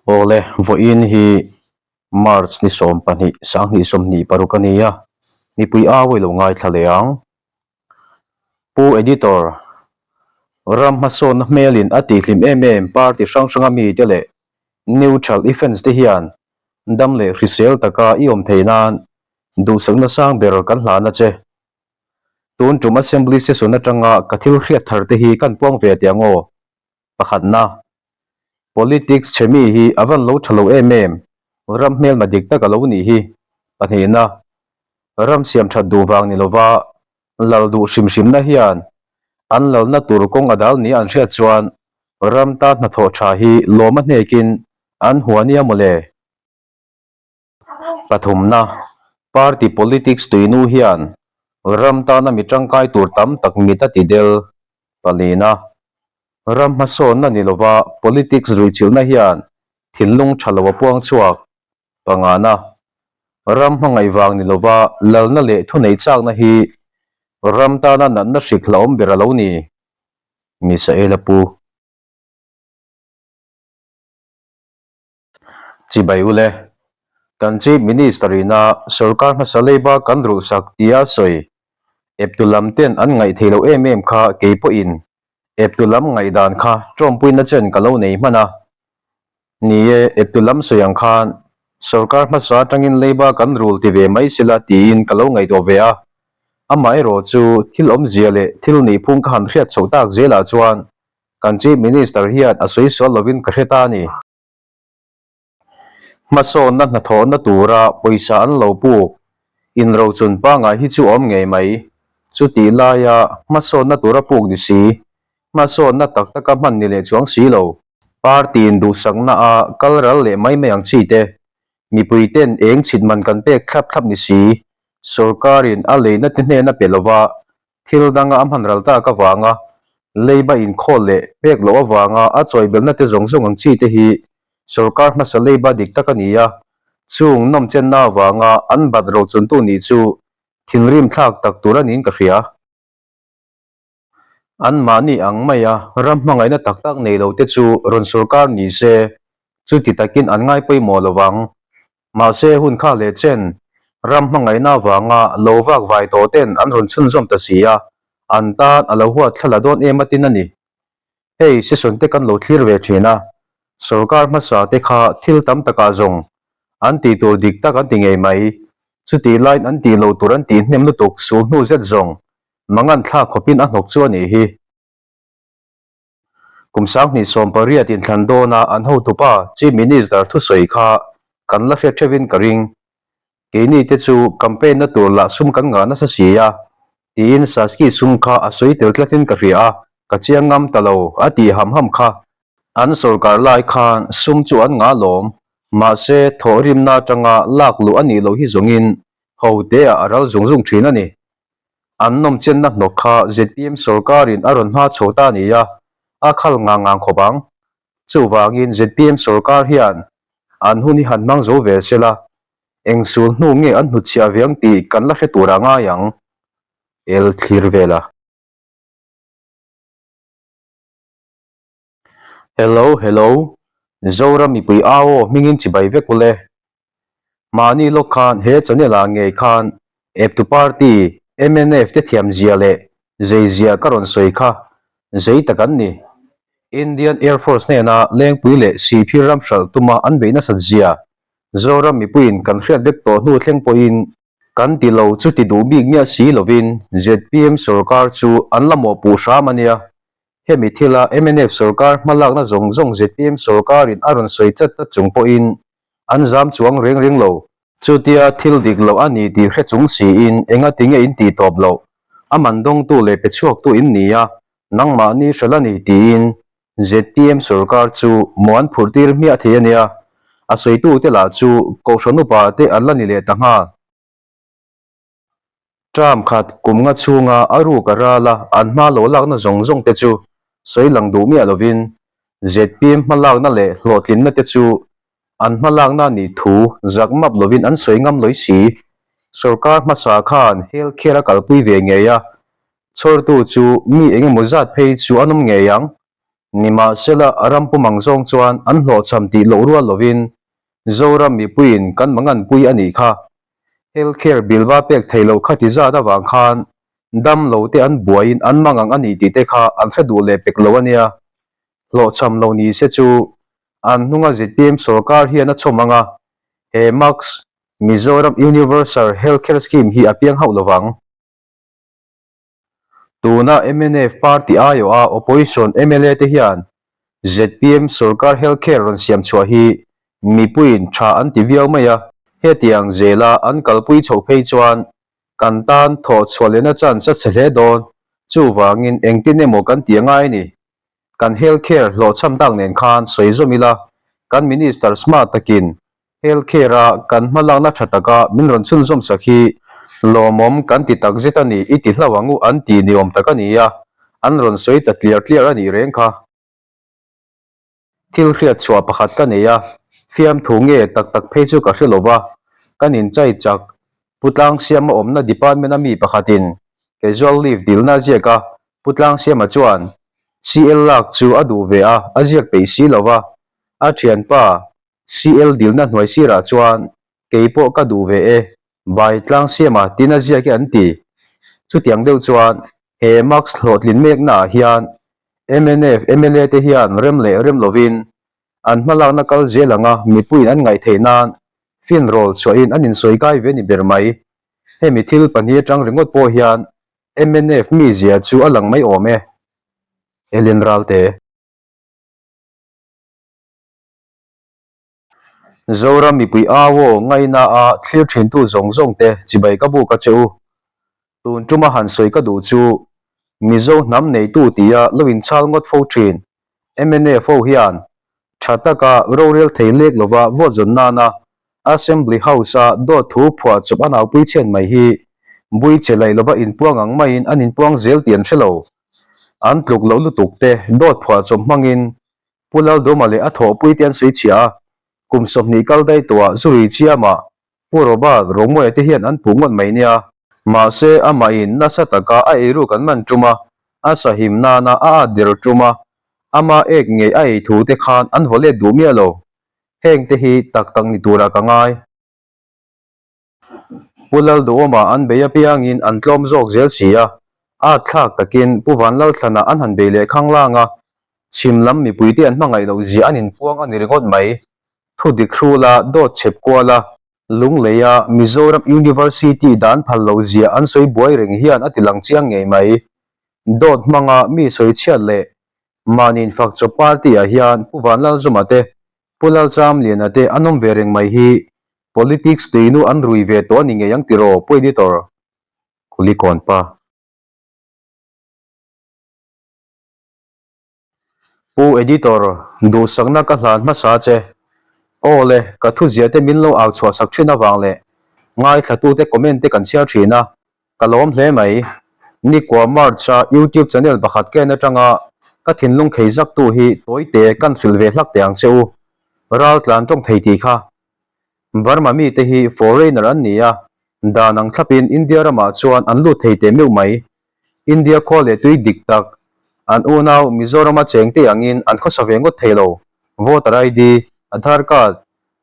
Awle, vawiin hi March ni 12, 2026 a ni a, mipui au i lo ngaithla leh ang. Pu Editor, ram hmasawnna hmelin a tihhlim em em party hrang hranga mite leh neutral i fans te hian dam leh hrisel taka i awm theih nan duhsakna sang ber kan hlan a che. Tun tum Assembly session atanga ka thil hriat thar te hi kan puang ve teh ang aw. Pakhatna, Politics chhe mi hi a van lo tha lo em em, ram hmelma dik tak a lo nih hi. Pahnihna, Ram siam that duh vang ni lova lal duh hrim hrimna hian an lalna tur kawng a dal nia an hriat chuan ram tan hnathawh tha hi lawm a hnekin an hua nia mawle. Pathumna, Party politics tuinu hian ram tana mi tangkai tur tam tak mit a ti del. Palina, Ram hmasawnna ni lova politics ruihchilhna hian thinlung tha lo a puang chhuak. Pangana, Ram hmangaih vang ni lova lalna leh thunei chakna hi ram tana natna hrik hlauhawm ber a lo ni, Misaela Pu. Chibai ule, kan Chief Minister ina sorkar hmasa leiba kan rulhsak tia sawi eptu lam ten an ngaih theih loh em em kha kei pawhin eptu lam ngaihdan kha tawmpuina chen ka lo nei hman a. Ni e, eptu lam sawi ang khan sorkar hmasa atangin leiba kan rul ti ve mai sela tiin ka lo ngaihtuah ve a. Amaherawh chu thil awmzia leh thil nihphung ka han hriat chhoh tak zelah chuan Kan Chief Minister hian a sawi sual lovin ka hre ta a ni. Hmasawnna hnathawhna tura pawisa an lo puk inrochun pangai hi chu awm ngei mai. Chutih laia hmasawnna tura puk ni si, hmasawnna tak taka hman ni leh chuang si lo. Party in duhsakna a kal ral leh mai mai ang chi te, mipui ten eng chhit man kan pek thlap thlap ni si, sorkarin a leina te hnena pe lova Thil danga a hman ral tak avanga leiba inkhawl leh pek loh avanga a chawibelna te zawng zawng ang chi te hi sorkar hmasa leiba dik tak a ni a, chung nawmchenna avanga an bat rochuntu nih chu thinrim thlak tak tur a niin ka hria. Anmahni ang maia ram hmangaihna tak tak nei lo te chu rawn sorkar ni se chuti takin an ngai pawimawh lo vang. Mahse hun kha leh chen ram hmangaihna avanga lo vak vai tawh ten an rawn chhunzawm ta si a, an tan a lo huat thla la dawn em atin a ni. Hei session te kan lo thlir ve thin a, sorkar hmasa te kha thil tam takah zawng an tih tur dik tak an ti ngei mai, chutih laiin an tih loh tur an tih hnem lutuk sul hnu zet zawng mangan thlak khawpin a hnawk chu a nih hi. Kum 2018 inthlan dawna an hotupa Chief Minister thusawi kha kan la hriat theuhin ka ring. Keini te chu campaign na tur lah sum kan ngah nasa si a, tiin Saski sum kha a sawi tel tlatin ka hria a, ka chiang ngam ta lo a tih ham ham kha. An sorkar lai khan sum chu an ngah lawm, mahse thawhrimna atanga lak luh a nih loh hi zawngin ho teah a ral zung zung thin a ni. An nawmchenna hnawk kha zpm sorkarin a rawn hma chho ta a ni a, a khal ngang ngang khawp ang. Chuvangin zpm sorkar hian an hun hi han hmang zo ve sela, eng sul hnu nge an hnutchhiah ve ang tih kan la hre tur a ngai ang. El thlir vel a. Hello hello, Zoram mipui au aw hmingin chibai vek ule. Mahni lawk khan he channel ah ngei khan eptu party mnf te thiam zia leh zei zia ka rawn sawi kha zei tak an ni. Indian Air Force hnena Lengpui leh Sihphir ram hralh tuma an beih nasat zia Zoram mipuiin kan hriat vek tawh hnu thleng pawhin Kan ti lo chu ti duh bik miah si lovin zpm sorkar chu an la mawhpuh hram a nia. Hemi thila mnf sorkar hmalakna zawng zawng zpm sorkarin a rawn sawi chat chat chung pawhin an zam chuang reng reng lo. Chutia thil dik loh a ni tih hre chung siin enga tinge in tih tawp loh? A man dawngtu leh pe chhuaktu in ni a, nangmahni hralh a ni tiin Zpm sorkar chu maw an phurh tir hmiah thei a nia, a sawitute lah chu Kohhran upa te an la ni leh ta nghal. Term khat kum nga chhunga a ruk a ral a, an hma lo lakna zawng zawng te chu sawi lang duh miah lovin zpm hma lakna leh hlawhtlinna te chu an hma lakna nih thu zak map lovin an sawi ngam lawi si. Sorkar hmasa khan health care a kalpui ve ngei a, chhawrtu chu mi engemaw zat phei chu an awm ngei ang. Nimahsela, ram pumang zawng chuan an hlawhchham tih loh rual lovin Zoram mipuiin kan manganpui a nih kha. Health care bill va pek theih loh kha ti zat avang khan dam lo te an buaiin an mangang a nih tih te kha an hre duh leh pek lo a nia. Hlawhchham lo ni se chu an hnunga zpm sorkar hian a chhawm ang a, he MAHCS, Mizoram Universal Health Care Scheme hi a piang hauh lovang. Tuna mnf party aiawha opposition mla te hian zpm sorkar health care rawn siam chhuah hi mipuiin tha an ti viau mai a, hetiang zela an kalpui chhoh phei chuan kan tan thawh chhuah lehna chance a chhe hle dawn, chuvangin engtin emaw kan ti a ngai a ni. Kan health care hlawhchham tak nen khan sawi zawm ila, kan minister smart takin Health care a kan hmalakna tha taka min rawn chhunzawm sak hi lawmawm kan ti tak zet a ni, i ti hlauh ang u an ti ni awm tak a ni a, an rawn sawi ta tliar tliar a nih reng kha. Thil hriat chhuah pakhat ka nei a, fiamthu nge tak tak phei chu ka hre lo va, kan inchai chak Pu Tlangsiama awmna department a mi pakhatin casual leave dilna a ziak a, Pu Tlangsiama chuan CL lak chu a duh ve a, a ziak peih si lo va, a thianpa CL dilna hnuai sirah chuan kei pawh ka duh ve e, Bai Tlangsiama tiin a ziak hi an ti. Chutiang deuh chuan he mask hlawhtlin meknaah hian mnf mla te hian rem leh rem lovin an hmalakna kal zel anga mipuiin an ngaih theih nan finrawl chhuahin an insawi kai ve ni ber mai. Hemi thil pahnih atang ringawt pawh hian mnf mizia chu a lang mai awm e. Ellen Ralte. Zoram mipui au aw ngaina a thlir thintu zawng zawng te chibai ka buk a che u. Tun tuma han sawi ka duh chu Mizo hnam neitu tia lo inchhal ngawt fo thin mnf ho hian tha taka rorel thei lek lova vote zawn nana Assembly House a dawt thu phuah chawp a naupui chhiat mai hi bui che laih lova inpuang ang maiin an inpuang zel tih an hre lo. An tluk loh lutuk te dawt phuah chawp hmangin Pu Lalduma leh a thawhpui te an sawi chhia a, kum 20 kal daih tawhah Zurui Chiama, Pu Robert Romuaia te hian an puh ngawt mai nia. Mahse, amahin nasa taka a eiruk an man tum a, a sahim nana a at der tum a, ama ek ngei a ei thu te khan an vaw let duh miah lo. Heng te hi tak tak ni turah ka ngai. Pu Lalduhawma an bei apiangin an tlawm zawk zel si a, at thlak takin Pu Vanlalthlana an han bei leh khanglang a, chhim lam mipuite an hmangaih loh zia an inpuang a ni ringawt mai. Thu dik hrula dawt chhep kual a, Lungleia Mizoram University dan phal loh zia an sawi buai reng hian a ti lang chiang ngei mai. Dawt hmanga mi sawi chhiat leh mahni infak chawp party ah hian Pu Vanlalzuma te, Pu Lalchamliana te an awm ve reng mai hi Politics tuinu an rui ve tawh a ni ngei ang tiraw Pu Editor? Kulikawn pa. Pu Editor, duhsakna ka hlan hmasa che. Aw le, ka thuzia te min lo au chhuah sak thin avang leh ngaithlatute comment te kan chhiar thin a, ka lawm hle mai. Nikua March a YouTube channel pakhat ka en atanga ka thinlung khei zaktu hi tawite kan hrilh ve hlak teh ang che u. Raltlan tawng thei tih kha. Burma mite hi foreigner an ni a, dan ang thlapin India ramah chuan an lut thei teh meuh mai. India khua leh tui dik tak, an unau Mizorama chengte angin an khawsa ve ngawt thei lo. Voter ID, Aadhaar card,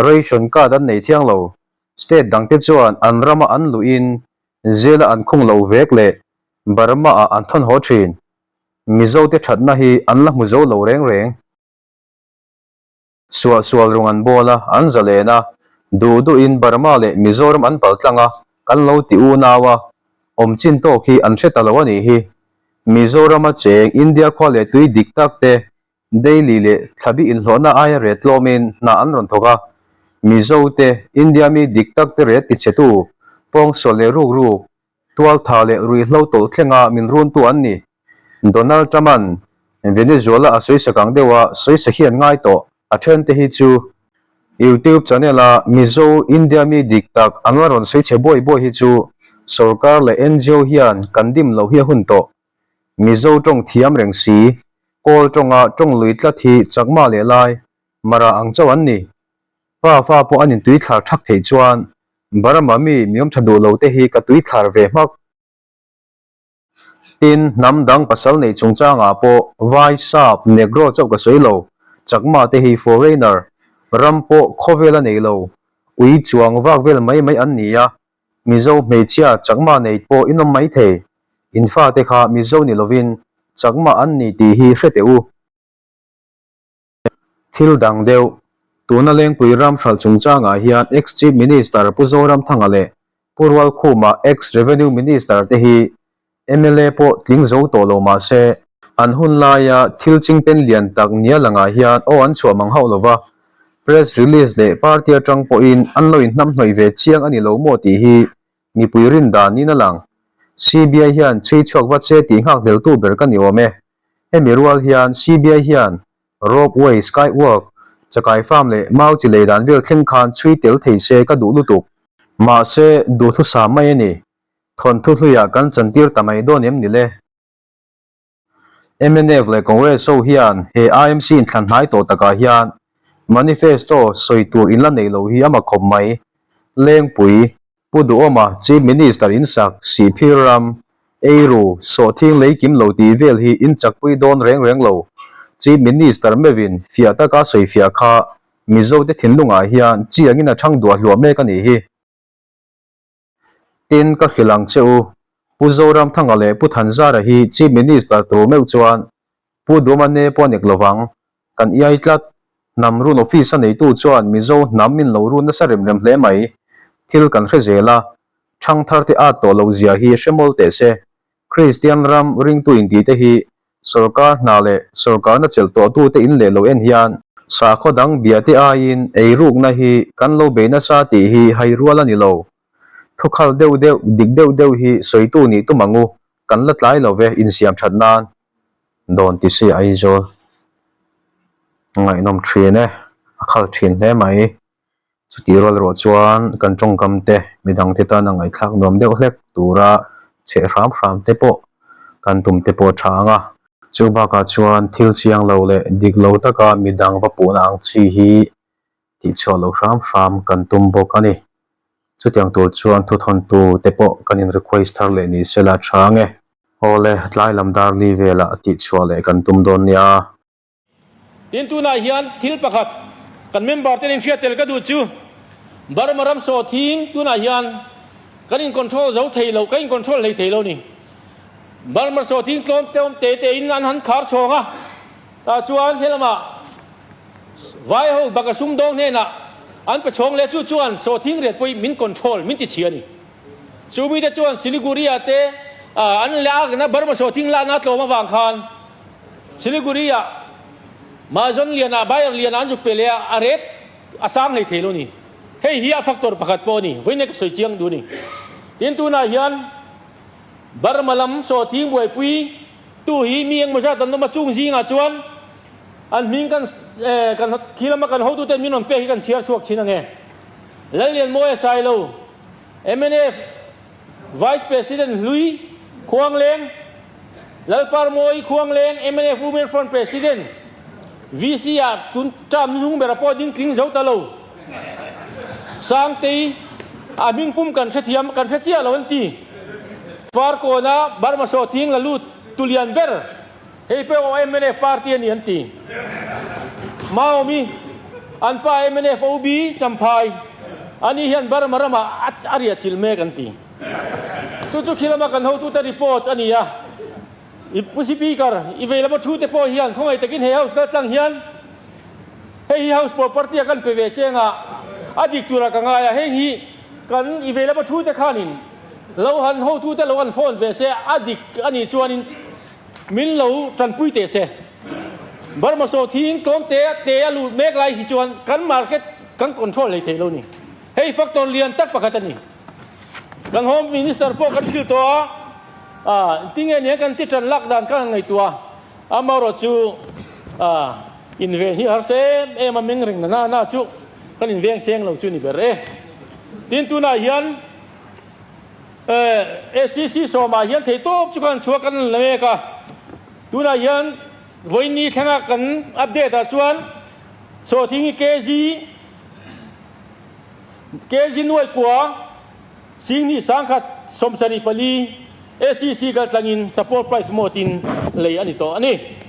Ration card an nei thiang lo. State dangte chuan an rama an luhin jail-a an khung lo vek leh Burma-ah an thawn haw thin. Mizote thatna hi an la hmu zo lo reng reng. Suahsual rung an bawl a, an zalen a, duh duhin Burma leh Mizoram an pal tlang a, kan lo ti unau a, awm chin tawk hi an hre ta lo a nih hi. Mizorama cheng India khua leh tui dik tak te, daily leh thlabi inhlawhna aia ret tlawmin hna an rawn thawk a, Mizo te, India mi dik tak te ret tichhetu, pawngsual leh ruk ruk, Tualtha leh ruihhlo tawlh thlenga min runtu an ni. Donald Trump-a'n Venezuela a sawisak ang deuha sawisa hi an ngai tawh. A thente hi chu YouTube channel-a Mizo India mi dik tak an la rawn sawi chhe buai buai hi chu sorkar leh ngo hian kan dim loh hi a hun tawh. Mizo tawng thiam reng si, Kawl tawnga tawng lui tlat hi chakma leh lai Mara ang chauh an ni. Pa fa pawh an intuithlar thak theih chuan Burma mi miawm tha duh lo te hi ka tuithlar ve hmak. Tin, hnam dang pasal nei chungchangah pawh Vai, Sap, Negro chauh ka sawi lo, Chakma te hi foreigner, ram pawh khawvel a nei lo, ui chuang vak vel mai mai an ni a, Mizo hmeichhia Chakma nei pawh in awm mai thei. In fate kha Mizo ni lovin Chakma an ni tih hi hre teh u. Thil dang deuh, tuna Lengpui ram hralh chungchangah hian ex-Chief Minister Pu Zoramthanga leh Pu Rualkhuma ex-Revenue Minister te hi mla pawh tling zo tawh lo mah se, an hun laia thil chingpen lian tak nia langah hian aw an chhuah mang hauh lova, press release leh party atang pawhin an lo inhnamhnawih ve chiang a ni lo maw tih hi mipui rin dan niin a lang. CBI hian chhui chhuak vat se tih nghakhleltu ber ka ni awm e. Hemi rual hian CBI hian Rope way, sky walk, chakai farm leh mau chi lei dan vel thleng khan chhui tel thei se ka duh lutuk. Mahse, duhthusam mai a ni. Thawnthu hluiah kan chantir ta mai dawn em ni le? Mnf leh Congress ho hian he IMC inthlan hnai tawh takah hian manifesto sawi tur in la nei lo hi a mak khawp mai. Lengpui, Pu Duhawma Chief Minister in sak Sihphir ram, eiru, sawhthing lei kim lo tih vel hi in chakpui dawn reng reng lo. Chief Minister meuhin fiah taka sawi fiah kha Mizote thinlungah hian chiangin a thang duah hluah mek a nih hi. Tin, ka hrilh ang che u, Pu Zoramthanga leh Pu Thanzara hi Chief Minister tur meuh chuan Pu Duhawma ne pawh a nek lovang. Kan iai tlat. Hnam run office a neitu chuan Mizo hnam min lo run nasa rem rem hle mai. Thil kan hre zel a, ṭhangthar te at tawh loh zia hi hre mawl teh se. Kristian ram ringtu inti te hi sorkar hna leh sorkarna chelh tawhtu te in leh lo en hian sakhaw dang bia te aiin eirukna hi kan lo bei nasa tih hi hai rual a ni lo. Thukhal deuh deuh, dik deuh deuh hi sawitu nih tum ang u, kan la tlai lo ve insiam that nan. Dawn ti si Aizawl ngaihnawm thin e, a khal thin hle mai. Chutih rual erawh chuan kan tawngkam te midang te tana ngaihthlak nuam deuh hlek tura chheh hram hram te pawh kan tum te pawh a tha ang a. Chu bakah chuan thil chiang lo leh dik lo taka midang va puhna ang chi hi tihchhuah loh hram hram kan tum bawk a ni. Chutiang tur chuan thuthawntu te pawh kan in request thar leh ni sela tha ang e. Awle, tlai lam dar li velah tihchhuah leh kan tum dawn nia. Tin, tunah hian thil pakhat kan member ten inhriat tel ka duh chu Burma ram sawhthing tunah hian kan in control zo thei lo, kan in control hlei thei lo ni. Burma sawhthing tlawm te awm te te in an han khar chhawng a, tah chuan helamah Vai ho baka sumdawng hnenah an pe chhawng leh chu chuan sawhthing riat pawhin min control min ti chhia a ni. Chu mite chuan Siliguri-ah te an lakna Burma sawhthing lakna a tlawm avang khan Siliguri-ah Mahajon lianah Buyer lianah an zuk pe leh a, a rate a sang hlei thei lo a ni. Hei hi a factor pakhat pawh a ni. Vawiin ka sawi chiang duh a ni. Tin, tunah hian Burma lam sawhthing buaipui tu hi mi engmaw zat an awm a, chung zingah chuan An hming kan kan khi lama kan hotute min rawn pek hi kan chhiar chhuak thin ange. Lallianmawia Sailo, mnf Vice President Hlui Khuangleng, Lalparmawi Khuangleng, mnf Women Front President, VC ah tun term hnung bera pawh ding tling zo ta lo. Sangtei, a hming pum kan hrethiam kan hre chiah lo an ti. Farkawna Burma Sawhthing la lut tulian ber. Hei pawh aw mnf party a ni an ti. Maawmi, an pa mnf OB Champhai a ni hian Burma ramah a riah chilh mek an ti. Chu chu khi lama kan hotute report a ni a. I Pu Speaker, i vei lama thu te pawh hian khawngaih takin he House kal tlang hian hei hi House property a kan pe ve cheng a, a dik turah ka ngai a, heng hi kan i vei lama thu te khanin lo han hotute lo han phone ve se a dik a nih chuanin Min lo tanpui teh se. Burma saw thing tlawm te te a lut mek lai hi chuan kan market kan control hlei thei lo ni. Hei factor lian tak pakhat a ni. Kan Home Minister pawh kan hrilh tawh a, ah tinge nia kan ti tan lak dan ka han ngaihtuah a, amaherawh chu ah inven hi harsa em em a meng reng na na na chu kan inveng seng lo chu ni ber e. Tin tunah hian SCC sawmah hian theihtawp chu kan chhuak kan la mek a, tunah hian vawiin thlenga kan update ah chuan sawhthing hi kg kg nuai kua singhnih sangkhat 74. SEC kaltlangin support price mode in lei a ni tawh a ni.